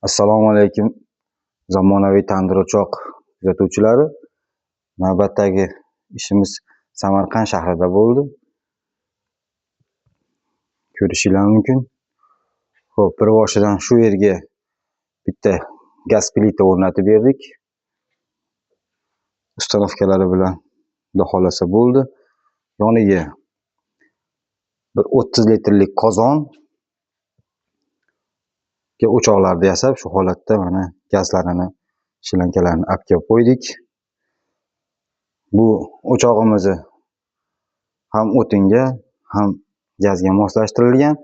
Assalomu alaykum zamonaviy tandir o'choq kuzatuvchilari. Navbatdagi ishimiz Samarqand shahrida bo'ldi. Ko'rishingiz mumkin. Xo'p, bir boshidan shu yerga bitta gaz plita o'rnatib berdik. Ustanovkalari bilan xudo xolasa bo'ldi. Yoniga bir 30 litrlik qozon o'choqlarni yasab, shu holatda mana gazlarini, shilankalarini olib kelib qo'ydik. Bu o'chog'imizni ham o'tinga, ham gazga moslashtirilgan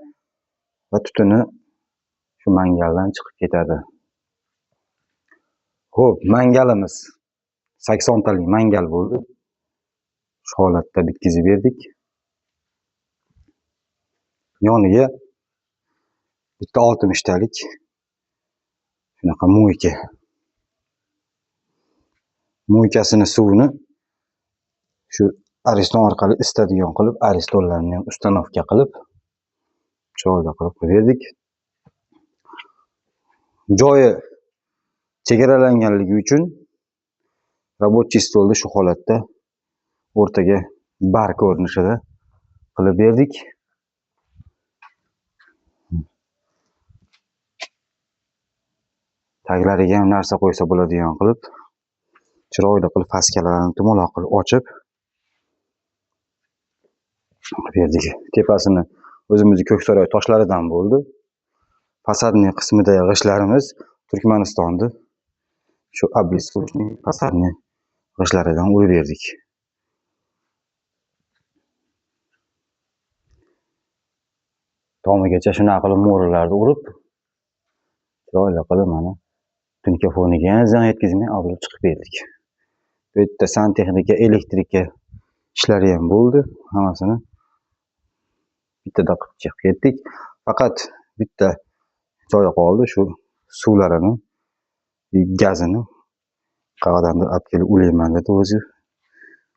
va tutuni shu mangaldan chiqib ketadi. Xo'p, mangalimiz 80 talik mangal bo'ldi. Shu holatda bitkizib berdik. Yoniga bitta 60 talik shunaqa mo'yka. Mo'ykasini suvini shu ariston orqali isitadigan qilib, aristonlarni ham ustanovka qilib, chiroyli qilib qo'yib berdik. Joyi chegaralanganligi uchun рабочий stolni shu holatda o'rtaga bar ko'rinishida qilib berdik. Taglariga ham narsa qo'ysa bo'ladigan qilib, chiroyli qilib faskalarni dumaloq qilib ochib berdik. Tepasini o'zimizning Ko'ksaroy toshlaridan bo'ldi. Fasadning qismida g'ishtlarimiz Turkmanistonda shu облицовочный fasadning g'ishlaridan urib berdik. Tomigacha shunaqa qilib mo'rilarni urib, chiroyli qilib mana tunka foniga ham ziyon yetkazmay olib chiqib berdik. Bu yerda santexnika, elektrika ishlari ham bo'ldi. Hammasini bittada qilib chiqib ketdik. Faqat bitta joyi qoldi, shu suvlarini, gazini qayerdandir olib kelib ulayman dedi o'zi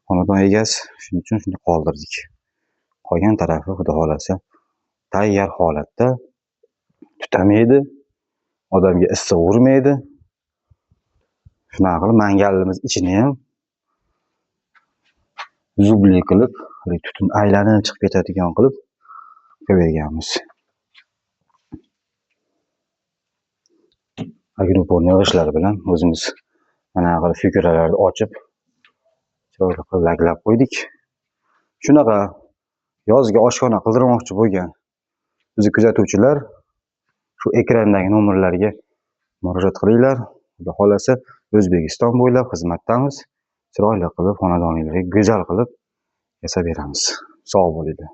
xonadon egasi. Shuning uchun shuni qoldirdik. Qolgan tarafi xudo xolasa tayyor holatda tutamaydi, odamga issiq urmaydi. Shunaqa qilib mangalimiz ichini ham zubli qilib, tutun aylanib chiqib ketadigan qilib qo'yib berganmiz. Agropolni g'ishlari bilan o'zimiz mana qilib figuralarni ochib, chiroyli qilib laklab qo'ydik. Shunaqa yozgi oshxona qildirmoqchi bo'lgan bizni kuzatuvchilar shu ekrandagi nomerlarga murojaat qilinglar. Xudo xolasa O'zbekiston bo'ylab xizmatdamiz. Chiroyli qilib xonadoningizga go'zal qilib yasab beramiz. Sog' bo'linglar.